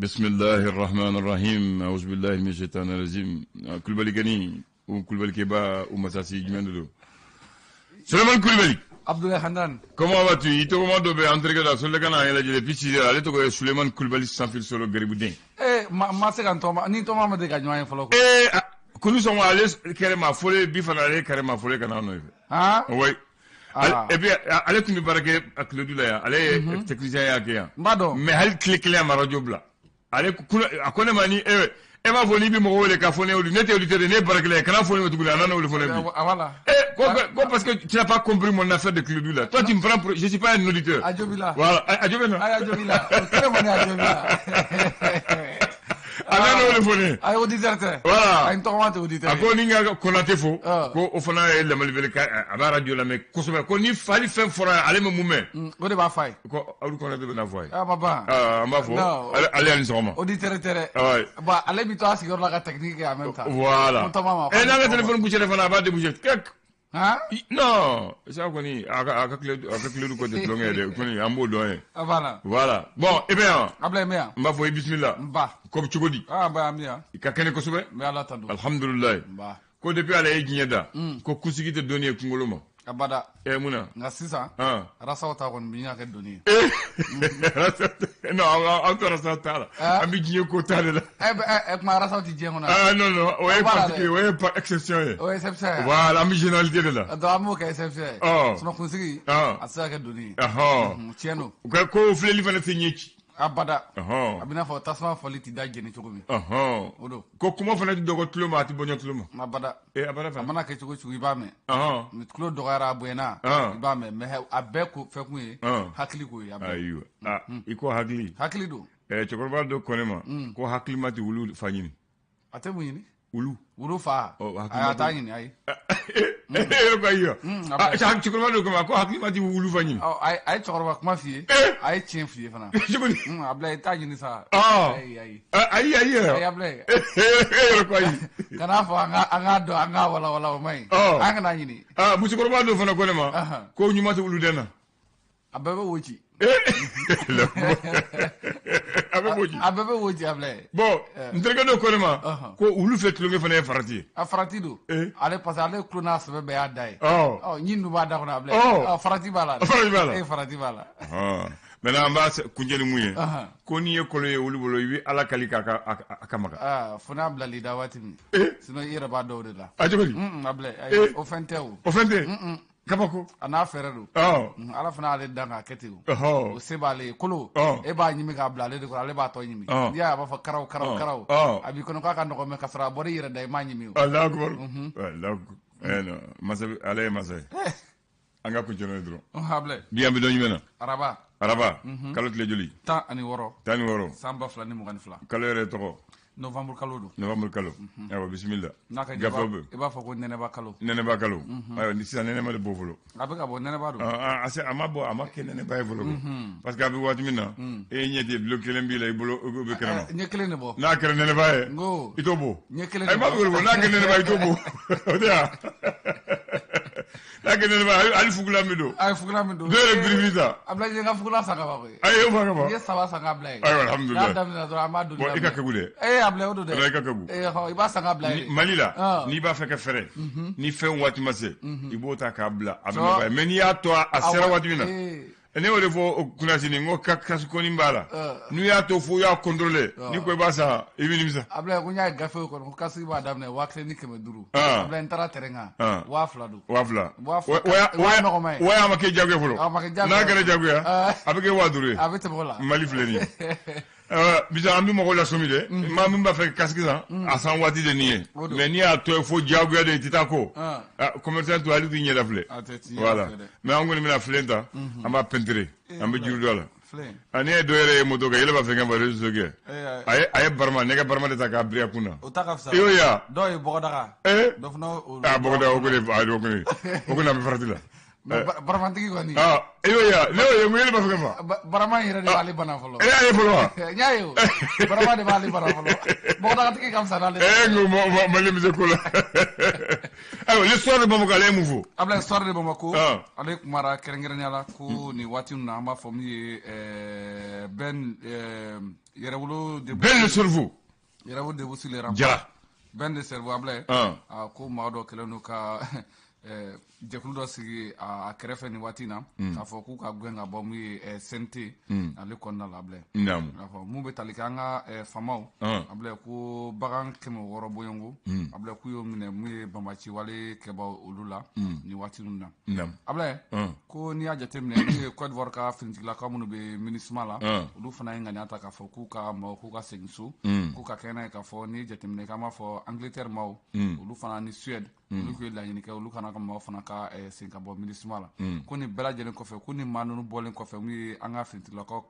بسم الله الرحمن الرحيم أعوذ بالله من الشيطان الرجيم. Kulubali Gani ou Kulubali Keba ou Masasi jumɛn de don? Suleiman Kulubali. Abdoulaye Handan. Comment vas-tu? I tɔgɔma dɔ bɛ an terikɛ la Solekana an yɛlɛ depuis 6 heures. Ale tɔgɔ ye Suleiman Kulubali Sanfil Solo Garibuden. Eh, ma se ka n tɔgɔma ni n tɔgɔma ma deli ka ɲɔgɔn ye fɔlɔ. Eh, kunu sɔngɔ ale kɛrɛ ma fɔlen bi fana ale kɛrɛ ma fɔlen ka na nɔfɛ. Han? Oui. Ah. Et puis ale tun bɛ baara kɛ a Kiledu la yan, ale ye technicien y'a kɛ yan. N b'a dɔn. Mais hali tile kelen a ma radio bila. Ale a ko ne ma ni e b'a fɔ n'i bɛ mɔgɔ wele k'a fɔ ne ye, ne tɛ auditeur ye, ne ye baarakɛla ye, kana fɔ ne ma tuguni, a nana o de fɔ ne bi. Voilà. Eh, ko parce que tu n'as pas compris mon affaire de Kiledu là. Toi, tu me prends pour, je suis pas un auditeur. A jo b'i la. Voilà, a jo bɛ na. A jo b'i la. O kɛlɛ kɔni a jo b'i la. A nana o de fɔ ne ye. A ye auditeur tɛ. Voilà. A ye n tɔgɔma tɛ auditeur A ko ni n ka Konate fo, Ah. ko o fana ye lamɛnni ka a b'a radio lamɛn kosɛbɛ, ko ni hali fɛn fɔra ale ma mun mɛn. O de b'a f'a ye. Ko Alu Konate bɛ na fɔ a ye. A ma ban. Ah, an b'a fɔ. Non. Ale ni sɔgɔma. Auditeur tɛ dɛ. Ah ouais. Bon, ale b'i to a sigiyɔrɔ la ka technique kɛ en même temps. Voilà. N tɔgɔma ma. Eh, n'an ka téléphone bouché fana, a b'a débouché. Kek. Han? Non, ça kɔni a ka Kiledu ko tɛ tulonkɛ ye dɛ, kɔni an b'o dɔn ye. A banna. Voilà. Bon, eh bien, Ablaye n bɛ yan. n b'a fɔ i bisimila. N ba. Ko bɛ cogo di? Ah, ba an bɛ yan. I ka kɛnɛ kosɛbɛ. N bɛ Ala tanu. Alhamdulilayi. N ba. Ko depuis ale ye diɲɛ da, ko kunsigi tɛ dɔnni ye kunkolo ma. Abada. Eh, mun na? Nka sisan. Ah. Rasaw ta kɔni bɛ ɲini ka kɛ doni ye. Eh, non, an tɛ rasa t'a la. Ah. An bɛ diɲɛ ko ta de la. Eh, eh, kuma rasaw tɛ diɲɛ kɔnɔ. Ah non, non, o ye An b'a la dɛ. particulier, o ye exception ye. O ye exception ye. Voilà, an bɛ généralité de la. Donc an b'o kɛ exception ye. Ɔ. Sinon kunsigi. Ah. A tɛ se ka kɛ doni ye. Ɔhɔn. Tiɲɛ don. Ko filɛli fana tɛ ɲɛ ci. Abada. Ɔhɔn. A bɛ n'a fɔ tasuma fɔli tɛ da jeni cogo min. Ɔhɔn. O don. Ko kuma fana tɛ dɔgɔ tulo ma, a tɛ bɔɲɔ tulo ma. Abada. Eh, abada A fana. mana kɛ cogo cogo i b'a mɛn. Ɔhɔn. Ni tulo dɔgɔyara a bonyana. Ah. I b'a mɛn mais a bɛɛ ko fɛn kun ye. Ah. Hakili ko ye a bɛɛ. Ayiwa. Ah, i ko hakili. Hakili don. Eh, cɛkɔrɔba dɔ ko ne ma ko hakilima tɛ wulu fa ɲini. A tɛ mun ɲini? Wulu. Wulu fa. Ɔ, Ayi, hakilima a t'a ɲini ayi. E yɛrɛ ko ayi wa? A Ah, bɛ. cɛkɔrɔba dɔ ko ma ko hakilima tɛ wulu fa ɲini. Ɔ, a ye cɛkɔrɔba kuma f'i ye. Eh. A ye tiɲɛ f'i ye fana. Cogo di? Ablaye i t'a ɲini sa. Ah. Ayi ayi. Ah, ayi ayi Ayi yɛrɛ. Ablaye. E yɛrɛ ko ayi. Kana fɔ an k'a dɔn an k'a walawala o man ɲi. Ɔ. An kana ɲini. Ah, musokɔrɔba dɔ fana ko ne ma Ahan. ko ɲuman tɛ wuluden na. A bɛɛ bɛ wo ci. Eh, a bɛ bɔ ci. A bɛɛ bɛ wo ci Ablaye. Bon, n terikɛ dɔ ko ne ma Ɔhɔn. ko wulu fɛ tulonkɛ fana ye farati ye. A farati don. Eh. Ale parce que ale tulo n'a sɛbɛ bɛɛ y'a da ye. Ɔ. Ɔ ɲin dun b'a da kɔnɔ Ablaye. Ɔ. Ɔ farati b'a la dɛ. Farati b'a la. Eh farati b'a la. Ɔhɔn. Maintenant an b'a kuncɛ ni mun ye? Ahan. Ko n'i ye kolon ye wulu bolo, i bɛ Ala kali k'a ka a ka maga. Aa fo n'a bilal'i da waati min. Eh. Sinon i yɛrɛ b'a dɔn o de la. A cogo di? Ablaye Eh. ayi o fɛn tɛ o. O fɛn tɛ? Kabako. A n'a fɛɛrɛ don. Ɔ. Ala fana y'ale dan k'a kɛ ten o. Ɔhɔn. O se b'ale ye kolo. Ɔ. E b'a ɲimi k'a bila ale de kɔrɔ ale b'a tɔ ɲimi. Ɔ. N'i y'a ye a b'a fɔ karaw karaw Ɔ. karaw. Ɔ. A b'i kɔnɔ k'a ka nɔgɔn mais k'a sɔrɔ a bɔra i yɛrɛ da i m'a ɲimi o. Allahu akbar. Allahu akbar. Eh non, masa ale ye masa ye. An ka kuncɛ n'o ye dɔrɔn. Ablaye. Bi an bɛ don jumɛn na? Araba. Araba. Kalo tile joli? 16. 16. San 2022. Kalo yɛrɛ tɔgɔ? Novembre kalo don. Novembre kalo. Ayiwa bisimila. N'a ka di Gafew bɛ. i b'a fɔ ko nɛnɛba kalo. Nɛnɛba kalo. Ayiwa ni sisan nɛnɛma de b'o fɔlɔ. A bɛ ka bɔ nɛnɛba don. Ah, ah, a ma bɔ, a ma kɛ nɛnɛba ye fɔlɔ koyi. Parce que a bɛ waati min na, e ɲɛ tɛ bulon kelen b'i la i bolo o bɛ kɛnɛ ma. Ɲɛ kelen de bɔ. N'a kɛra nɛnɛba ye, N ko. i t'o bɔ. Ɲɛ kelen Ayi, de n b'a fɛ k'o de fɔ, n'a kɛra nɛnɛba ye i t'o bɔ. O tɛ wa? N'a kɛra nɛnɛba ye, hali fugulan min don. A ye fugulan min don. Dɔw yɛrɛ birifini ta. Ablaye n ye n ka fugulan san ka ban koyi. Ayi, o fa ka N ye ban. 3 san k'a bila yen. Ayiwa, alhamdulilayi. N'a daminɛna dɔrɔn an b'a doni Bon, i ka kegu dɛ. Ee Ablaye o don dɛ. I ka kegu. Ee hɔn i b'a san k'a bila yen. Mali la, Ah. n'i b'a fɛ ka fɛrɛ, ni fɛn waati ma se, i b'o ta k'a bila a bɛ Sɔ. nɔgɔya. Mais n'i y'a to a sera waati min na, Ee. ne y'o de fɔ o kunnasini, n ko kasikonin b'a la. Ah. N'u y'a to fo u y'a contrôler, n'i ko i b'a san, i bɛ nimisa. Ablaye ko n y'a ye gafew kɔnɔ ko kasigi b'a daminɛ 1500. Ah. Ablaye n taara terrain kan. Ah. 2000 don. 2000. 2000. Waa nɔgɔma ye. Wa a ma kɛ jagoya fɔlɔ. A ma kɛ jagoya. N'a kɛra jagoya, Ah. a bɛ kɛ 5000 ye. A bɛ tɛmɛ o la. Mali filɛ nin ye. Bisa an bɛ mɔgɔw lasɔmi dɛ. Maa min b'a fɛ kasigi san, a san waati de nin ye. O don. Mais n'i y'a to yen fo jagoya de i tɛ taa ko. Ah. Ah, commerçant to hali k'i ɲɛda filɛ. A tɛ t'i ɲɛda Voilà. filɛ dɛ. Mais an kɔni bɛna filen ta, an b'a peinturer, an bɛ juru don a la. Filen. Ah, n'i ye dɔ yɛrɛ ye moto kan, yɛlɛ b'a fɛ ka fɔ réseau kɛ. Eh, A ye barama, nɛgɛ barama de ta k'a biri a kun na. O ta ka fisa. I y'o ye wa? Dɔw ye bɔgɔdaga. Eh? Dɔ fana o. Ah, bɔgɔdaga o kɔni, o kɔni, o kɔni a bɛ farati la. Mais baramantigi kɔni. Ah, e y'o ye wa? Ne y'o ye, mun ye, ne b'a fɛ ka fa. Barama in yɛrɛ de b'ale bana fɔlɔ. E y'a ye fɔlɔ wa? N y'a ye o. Barama de b'ale bana fɔlɔ. Bɔgɔdagatigi ka fisa n'ale. Eh, n ko Mali bɛ se ko la. Ayiwa, Le Soir de Bamako, ale ye mun fɔ? Ablaye, Soir de Bamako. Ale kumara kɛrɛnkɛrɛnnenya la ko nin waati ninnu na, an b'a fɔ min ye Ben Yɛrɛwolo de. Ben le cerveau. Yɛrɛwolo debout sur les remparts. Jara. Ben le cerveau, Ablaye. Ko maa dɔ kɛlen don ka jɛkulu dɔ sigi a kɛrɛfɛ nin waati in na, k'a fɔ k'u ka gɛn ka bɔ mun ye CNT ale kɔnɔna la, Ablaye. K'a fɔ mun bɛ tali kɛ an ka faamaw, Ablaye, ko bagan 600 bɔɲɔgɔnko, Ablaye, k'u y'o minɛ mun ye banbaci wale kɛbaw olu la nin waati ninnu na. Ablaye, ko n'i y'a jateminɛ, min ye Côte d'Ivoire ka finitigilakaw minnu bɛ MINUSMA la, olu fana ye ŋaniya ta k'a fɔ k'u ka maaw k'u ka segin so, k'u ka kɛ n'a ye k'a fɔ n'i ye jateminɛ k'an b'a fɔ Angleterre maaw, olu fana ni Suède, olu tun ye laɲini kɛ olu kana ka maaw fana ka segin ka bɔ MINUSMA la. Ko nin bɛɛ lajɛlen kɔfɛ, ko nin maa ninnu bɔlen kɔfɛ mun ye an ka finitigilakaw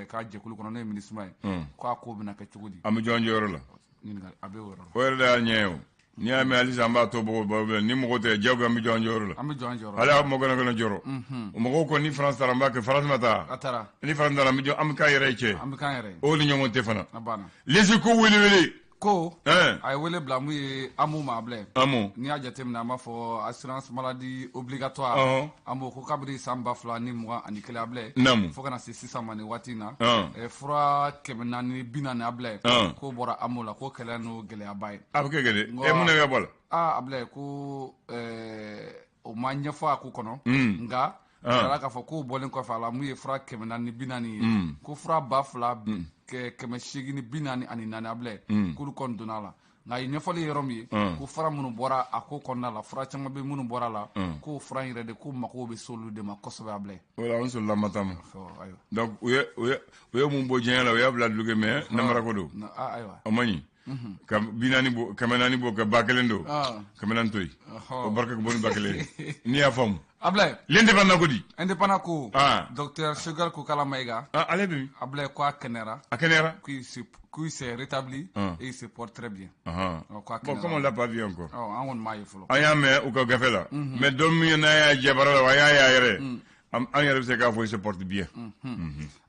ka jɛkulu kɔnɔ, n'o ye MINUSMA ye, ko a ko bɛna kɛ cogo di? An bɛ jɔ an jɔyɔrɔ la. Ɲininkali a bɛ o yɔrɔ la. O yɛrɛ de y'a ɲɛ ye o. N'i y'a mɛn halisa an b'a to bɔgɔ ni mɔgɔ tɛ jagoya, an bɛ jɔ an jɔyɔrɔ la. An bɛ jɔ an jɔyɔrɔ la. Hali a mɔgɔ kana jɔrɔ. Mɔgɔw ko ni France taara, an b'a kɛ. France ma taa. A taara. Ni France taara, an bɛ jɔ, an bɛ k'an yɛrɛ ye cɛ. An bɛ k'an yɛrɛ ye. O ni ɲɔgɔn tɛ fana. A banna. Les Échos wele wele. Ko a ye wele bila mun ye AMO ma, Ablaye. AMO. N'i y'a jateminɛ, an b'a fɔ assurance maladie obligatoire AMO, ko kabini san 2021, Ablaye, fo ka na se sisan ma nin waati in na, fura 440, Ablaye, k'o bɔra AMO la, ko kɛlɛ n'o gɛlɛyaba ye. A bɛ kɛ kɛ dɛ. Mun na bɛ bɔ a la? Aa, Ablaye, ko o ma ɲɛfɔ a ko kɔnɔ, nka a k'a fɔ k'o bɔlen kɔfɛ a la, mun ye fura 440 ye, ko fura 2844, Ablaye, k'olu kɔni donna a la. Nka a ye ɲɛfɔli ye yɔrɔ min ye, ko fura minnu bɔra a ko kɔnɔna la, fura caman bɛ minnu bɔra a la, k'o fura in yɛrɛ de ko mago bɛ se olu de ma kosɛbɛ, Ablaye. O la an sɔrɔla ma taa ma. Donc u ye mun bɔ diɲɛ la, u y'a bila duloki, mais namara ko don. Ayiwa. O man ɲi. Ka 40 bɔ, 400 bɔ, ka 1000 don. 400 to yen. O barika ka bɔ ni 1000 ye. N'i y'a faamu. Ablaye. L'Indépendant ko di? Indépendant ko. Docteur Choguel Kokalla Maïga. Ale bɛ min? Ablaye, ko a kɛnɛyara. A kɛnɛyara? Qu'il s'est rétabli et il se porte très bien. Bon, comme on l'a pas vu encore. An kɔni m'a ye fɔlɔ. An y'a mɛn u ka gafe la. Mais don min n'a y'a jabara la, wa an y'a ye a yɛrɛ. An yɛrɛ bɛ se k'a fɔ il se porte bien.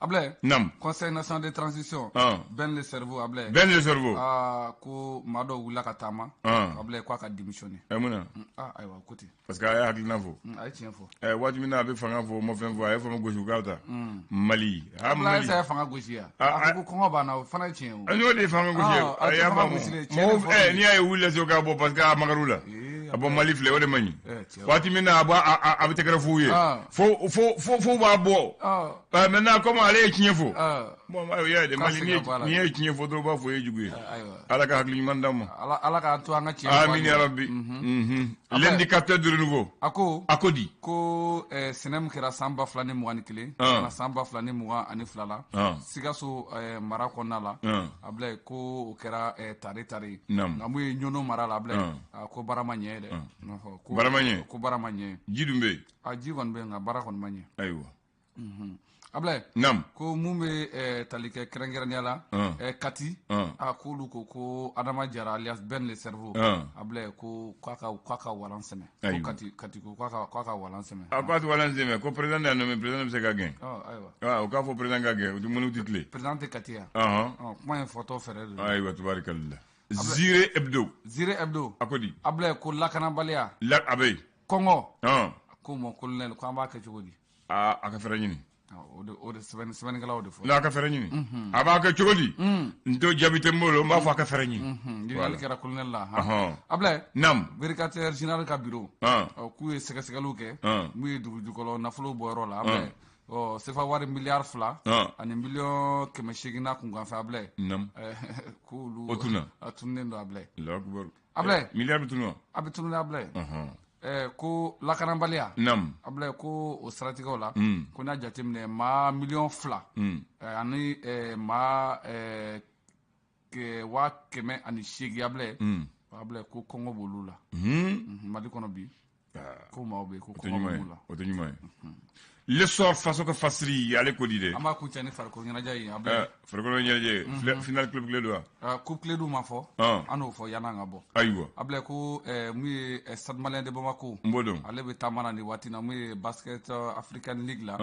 Ablaye. Nam. Conseil national de transition. Ben le cerveau, Ablaye. Ben le cerveau. Aa, ko maa dɔw wulila ka taama. Ablaye, ko a ka démissionner. Ɛ, mun na? Ah, ayiwa, ko ten. Parce que a ye hakilina fɔ. A ye tiɲɛ fɔ. Ɛ, waati min na a bɛ fanga fɔ, o ma fɛn fɔ, a ye fanga gosi u k'a ta. Mali. Ah, Mali. Ablaye, ye fanga gosi yan. A ko kɔngɔ b'an na, o fana ye tiɲɛ o. An y'o de ye fanga gosi ye. A y'a faamu. Mɔgɔw ɛ, n'i y'a ye wulila se k'a bɔ parce que a magar'u la. A bɔ Mali filɛ, o de man ɲi. Waati min na a b'a a bɛ tɛgɛrɛ f'u ye. Fo b'a bɔ. Maintenant, comme ale ye tiɲɛ fɔ. Bon, ayiwa, y'a ye Mali, n'i ye tiɲɛ fɔ dɔrɔn, u b'a fɔ o ye jugu ye. Ala ka hakili ɲuman d'an ma. Ala k'an to an ka tiɲɛ. Amin ya rabbi. L'indicateur du renouveau. A ko. A ko di? Ko sɛnɛ min kɛra san 2021 ka na san 2022 la, Sikaso mara kɔnɔna la, Ablaye, ko o kɛra tare tare ye. Nka mun ye Ɲɔnɔ mara la, Ablaye, ko baara ma ɲɛ dɛ. Baara ma ɲɛ. Ko baara ma ɲɛ. Ji dun bɛ yen. A ji kɔni bɛ yen, nka baara kɔni ma ɲɛ. Ayiwa. Ablaye. Naam. Ko mun bɛ tali kɛ kɛrɛnkɛrɛnnenya la Kati, a k'olu ko ko Adama Jara alias Ben le cerveau, Ablaye, ko k'a ka walan sɛmɛ. Ko Kati ko k'a ka walan sɛmɛ. A ko a tɛ walan sɛmɛ, ko président de y'a nommé, président bɛ se ka gɛn. Ayiwa. O k'a fɔ président ka gɛn, o tɛ minnu tɛ tile. Président tɛ Kati yan. Kuma in fɔtɔ fɛɛrɛ de don. Ayiwa, tubaarikala. Zire Hebdo. Zire Hebdo. A ko di? Ablaye, ko lakanabaliya. La a bɛ yen. Kɔngɔ. Ko mon colonel, ko an b'a kɛ cogo di? Aa, a ka fɛɛrɛ ɲini. O de sɛbɛnnikɛlaw de fɔ. N'a ka fɛɛrɛ ɲini. A b'a kɛ cogo di? N t'o jaabi tɛ n bolo, n b'a fɔ a ka fɛɛrɛ ɲini. Ɲininkali kɛra colonel la. Ablaye. Naam. Vérificateur général ka bureau. K'u ye sɛgɛsɛgɛliw kɛ. Mun ye dugu jukɔrɔ nafolo bɔyɔrɔ la, Ablaye. Ɔ, sefa wari miliyari 2 ani miliyɔn 800 n'a kunkanfɛn, Ablaye. Naam. K'olu. O tunna. A tununnen don, Ablaye. Allahu akbar. Ablaye. Miliyari bɛ tunu wa? A bɛ tunu, Ablaye. Ko lakanabaliya. Naam. Ablaye, ko o siratigɛw la, ko n'a jateminɛ maa miliyɔn 2 ani maa 108,000, Ablaye. Ablaye, ko kɔngɔ b'olu la. Mali kɔnɔ bi. Ko maaw bɛ yen ko kɔngɔ b'olu la. O tɛ ɲuman ye. L'essor faso ka fasiri ale ko di dɛ. An b'a kuncɛ ni farikolo ɲɛnajɛ ye Ablaye. Farikolo ɲɛnajɛ final club clé don wa. Coupe clé ma fɔ. An n'o fɔ yan'an ka bɔ. Ayiwa. Ablaye ko mun ye Stade Malien de Bamako. N b'o dɔn. Ale bɛ taama na nin waati na mun ye Basket African League la.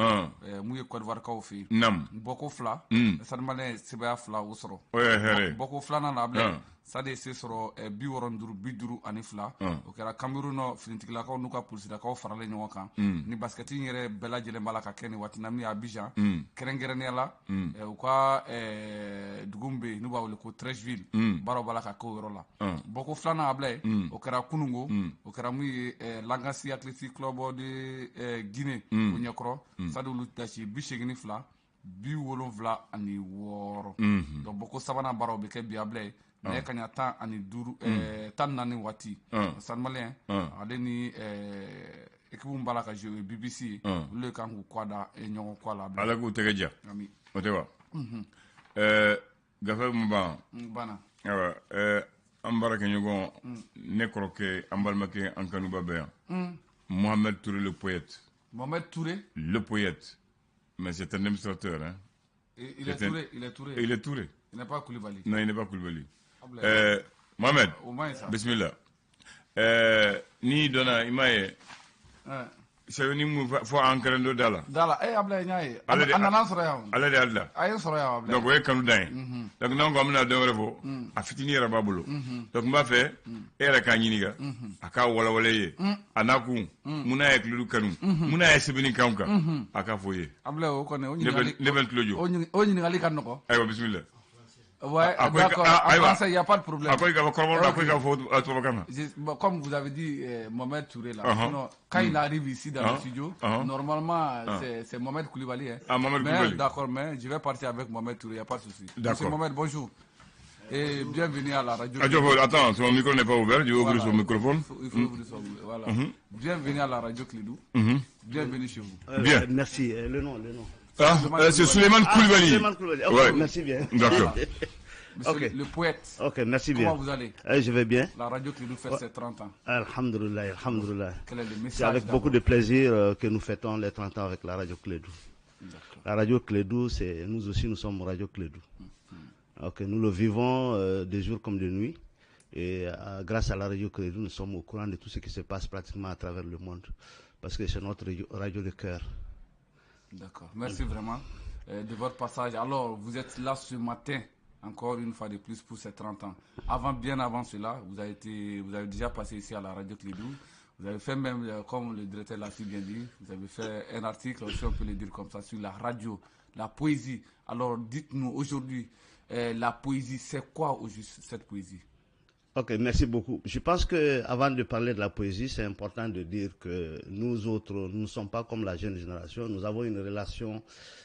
Mun ye Côte d'Ivoire kaw fɛ yen. Naam. Bɔko 2. Stade Malien ye sebaya 2 o sɔrɔ. O ye hɛrɛ ye. Bɔko 2nan na Ablaye. Stade ye se sɔrɔ 65 52. O kɛra Cameroun finitigilakaw n'u ka polisilakaw faralen ɲɔgɔn kan. Ni basket in yɛrɛ bɛɛ lajɛlen b'a la ka kɛ nin waati na min ye Abidjan. Kɛrɛnkɛrɛnnenya la u ka dugu min bɛ yen n'u b'a wele ko Treichville. Baaraw b'a la ka kɛ o yɔrɔ la. Bɔko 2nan Ablaye. O kɛra kunungo. O kɛra mun ye Langasi Athletic Club de Guinée. O ɲɛkɔrɔ. Stade olu dasi 82 76. Donc bɔko 3nan baaraw bɛ kɛ bi Ablaye. Nɛgɛ kaɲa 15 14 waati. Stade Malien ale ni équipe min b'a la ka jouer BBC olu de kan k'u kɔ da ɲɔgɔn kɔ la. Ala k'u tɛgɛ ja. O tɛ wa. Gafe mun ban. Banna. Ayiwa an baarakɛɲɔgɔn ne kɔrɔkɛ an balimakɛ an kanuba bɛ yan. Mohamed Touré le poète. Mohamed Touré. Le poète. Mais c'est un administrateur, hein. Il est Touré, il est Touré. Il est Touré. Il n'est pas Koulibaly. Non, il n'est pas Koulibaly. Mohamed, bismillah. Ni donna i m'a ye. Sɛbɛnni mun fɔ an kɛrɛn dɔ da la. Da la, Ablaye n y'a ye. A nana sɔrɔ yan. Ale de y'a dilan. A ye sɔrɔ yan Ablaye. Donc o ye kanu dan ye. Donc n'an ko an bɛna dɔ wɛrɛ fɔ, a fitinin yɛrɛ b'a bolo. Donc n b'a fɛ e yɛrɛ k'a ɲininka, a k'a walawala i ye. A n'a kun, mun n'a ye Kledu kanu, mun n'a ye sɛbɛnni kanu kan, a k'a fɔ i ye. Ablaye o kɔni o ɲininkali. Ne bɛ n tulo jɔ. O ɲininkali ka nɔgɔn. Ayiwa bisimila. Ouais, d'accord. En français, il n'y a pas de problème. Comme vous avez dit, Mohamed Touré, là. Sinon, quand il arrive ici dans le studio, normalement, c'est Mohamed Koulibaly. Hein. Ah, Mohamed Koulibaly. D'accord, mais je vais partir avec Mohamed Touré, il n'y a pas de souci. D'accord. Monsieur Mohamed, bonjour. Et bienvenue à la radio. Attends, son micro n'est pas ouvert, je vais ouvrir son microphone. Il faut ouvrir son micro, voilà. Bienvenue à la radio Kledu. Bienvenue chez vous. Bien. Merci. Le nom, le nom. Ah, c'est Souleymane Koulibaly. Souleymane Koulibaly. Okay, merci bien. D'accord. Monsieur le poète. Ok, merci bien. Comment vous allez? Je vais bien. La radio Kledu fête ses 30 ans. Alhamdoulilah, alhamdoulilah. Quel est le message? C'est avec beaucoup de plaisir que nous fêtons les 30 ans avec la radio Kledu. La radio Kledu, c'est nous aussi, nous sommes radio Kledu. Ok, nous le vivons de jour comme de nuit. Et grâce à la radio Kledu, nous sommes au courant de tout ce qui se passe pratiquement à travers le monde. Parce que c'est notre radio de cœur. D'accord. Merci vraiment de votre passage. Alors, vous êtes là ce matin, encore une fois de plus, pour ces 30 ans. Avant, bien avant cela, vous avez déjà passé ici à la radio Kledu. Vous avez fait même, comme le directeur l'a si bien dit, vous avez fait un article, aussi on peut le dire comme ça, sur la radio, la poésie. Alors, dites-nous aujourd'hui, la poésie, c'est quoi au juste cette poésie? Ok, merci beaucoup. Je pense que avant de parler de la poésie, c'est important de dire que nous autres, nous ne sommes pas comme la jeune génération. Nous avons une relation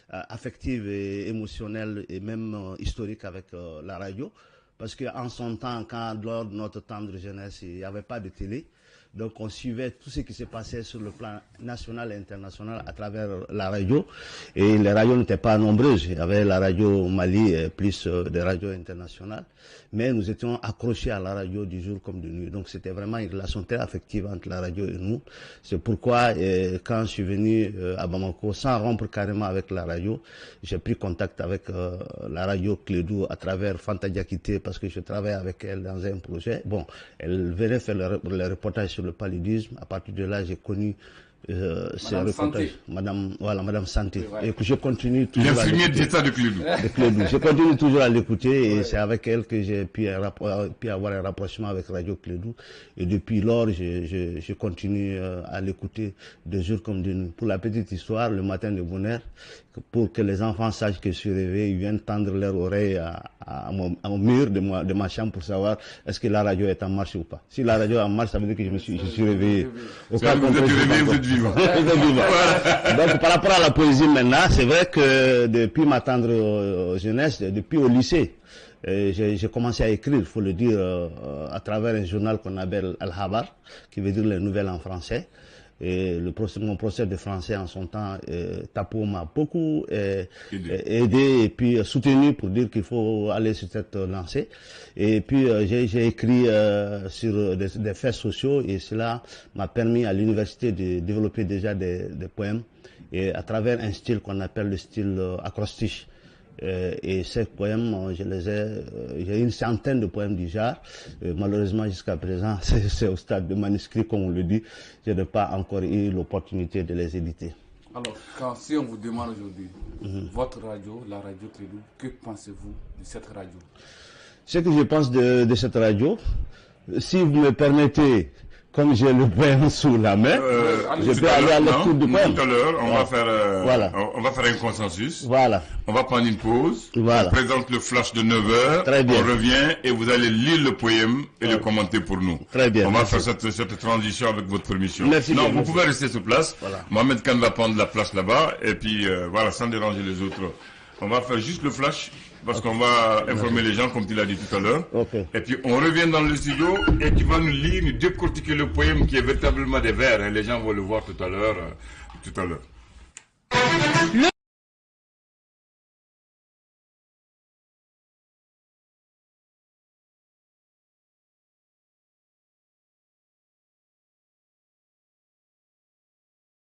affective et émotionnelle et même historique avec la radio. Parce qu'en son temps, quand lors de notre tendre jeunesse, il n'y avait pas de télé. Donc on suivait tout ce qui se passait sur le plan national et international à travers la radio. Et les radios n'étaient pas nombreuses. Il y avait la radio Mali plus des radios internationales. Mais nous étions accrochés à la radio du jour comme de nuit. Donc c'était vraiment une relation très affective entre la radio et nous. C'est pourquoi quand je suis venu à Bamako, sans rompre carrément avec la radio, j'ai pris contact avec la radio Kledu à travers Fanta Diakité parce que je travaillais avec elle dans un projet. Bon, elle venait faire le reportage sur le paludisme. À partir de là, j'ai connu ce reportage. Madame, voilà, Madame Santé. Ouais. Et que je continue toujours. L'infirmière d'État de Kledu. Je continue toujours à l'écouter et c'est avec elle que j'ai pu avoir un rapprochement avec Radio Kledu. Et depuis lors, je continue à l'écouter de jour comme de nuit. Pour la petite histoire, le matin de bonne heure, pour que les enfants sachent que je suis réveillé, ils viennent tendre leur oreille à mon mur de ma chambre pour savoir est-ce que la radio est en marche ou pas. Si la radio est en marche, ça veut dire que je suis réveillé. Au cas vous êtes réveillé, vous êtes vivant. Donc par rapport à la poésie maintenant, c'est vrai que depuis ma tendre jeunesse, depuis au lycée, j'ai commencé à écrire, il faut le dire, à travers un journal qu'on appelle Al-Habar, qui veut dire les nouvelles en français. Et mon professeur de français en son temps, Tapo, m'a beaucoup aidé et puis soutenu pour dire qu'il faut aller sur cette lancée. Et puis j'ai écrit sur des faits sociaux et cela m'a permis à l'université de développer déjà des poèmes et à travers un style qu'on appelle le style acrostiche. Et ces poèmes, j'ai une centaine de poèmes du genre. Malheureusement, jusqu'à présent, c'est au stade de manuscrit, comme on le dit. Je n'ai pas encore eu l'opportunité de les éditer. Alors, si on vous demande aujourd'hui, votre radio, la radio Klédu, que pensez-vous de cette radio? Ce que je pense de cette radio, si vous me permettez, comme j'ai le poème sous la main, je peux aller à la lecture du poème. Tout à l'heure, on va faire, on va faire un consensus. Voilà. On va prendre une pause. Voilà. On présente le flash de 9h. Très bien. On revient et vous allez lire le poème et le commenter pour nous. Très bien. On va faire cette transition avec votre permission. Merci. Non, bien, vous pouvez rester sur place. Voilà. Mohamed Kane va prendre la place là-bas et puis voilà, sans déranger les autres. On va faire juste le flash parce qu'on va informer les gens comme tu l'as dit tout à l'heure. Okay. Et puis on revient dans le studio et tu vas nous lire, nous décortiquer le poème qui est véritablement des vers. Hein. Les gens vont le voir tout à l'heure. Tout à l'heure.